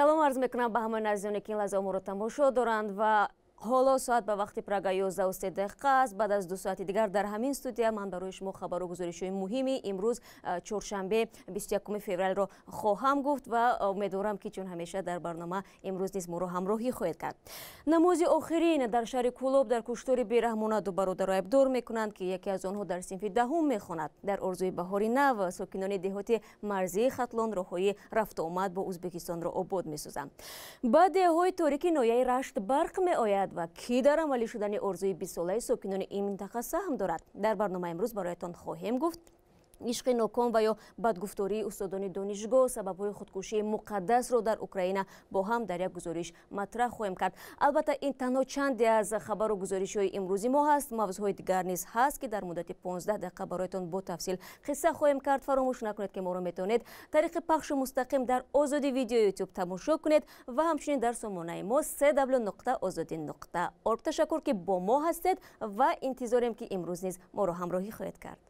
Салом арз мекунам ба ҳамаи азизоне, ки ин лаҳза моро тамошо доранд, ва ҳоло соат ба вақти Прага 11:03 аст. Баъд аз 2 соати дигар дар ҳамин студия ман барои шумо хабару гузоришҳои муҳими имрӯз, чоршанбе, 21 февралро хоҳам гуфт ва умедворам, ки чун ҳамеша дар барнома имрӯз низ моро ҳамроҳӣ хоҳед кард. Намози охирин дар шаҳри Кӯлоб. Дар куштори бераҳмона ду бародаро айбдор мекунанд, ки яке аз онҳо дар синфи 10-ум мехонад. Дар орзуи баҳори нав, сокинони деҳоти марзии Хатлон роҳҳои рафтуомад бо Ӯзбекистонро обод месозанд. Ба деҳҳои торики ноҳияи Рашт барқ меояд ва кӣ дар амалӣ шудани орзуи 20-солаи сокинони ин минтақа саҳм дорад, дар барномаи имрӯз бароятон хоҳем гуфт. Ишқи ноком ва ё бадгуфтории устодони донишгоҳ, сабабҳои худкушии Муқаддасро дар Украина бо ҳам дар як гузориш матраҳ хоҳем кард. Албатта, ин танҳо чанде аз хабару гузоришҳои имрӯзи мо ҳаст. Мавзӯъҳои дигар низ ҳаст, ки дар муддати 15 дақиқа бароятон бо тафсил қисса хоҳем кард. Фаромӯш накунед, ки моро метавонед тариқи пахши мустақим дар Озоди Видео Ютуб тамошо кунед ва ҳамчунин дар сомонаи мо cw.ozodi.org. Ташаккур, ки бо мо ҳастед, ва интизорем, ки имрӯз низ моро ҳамроҳӣ хоҳед кард.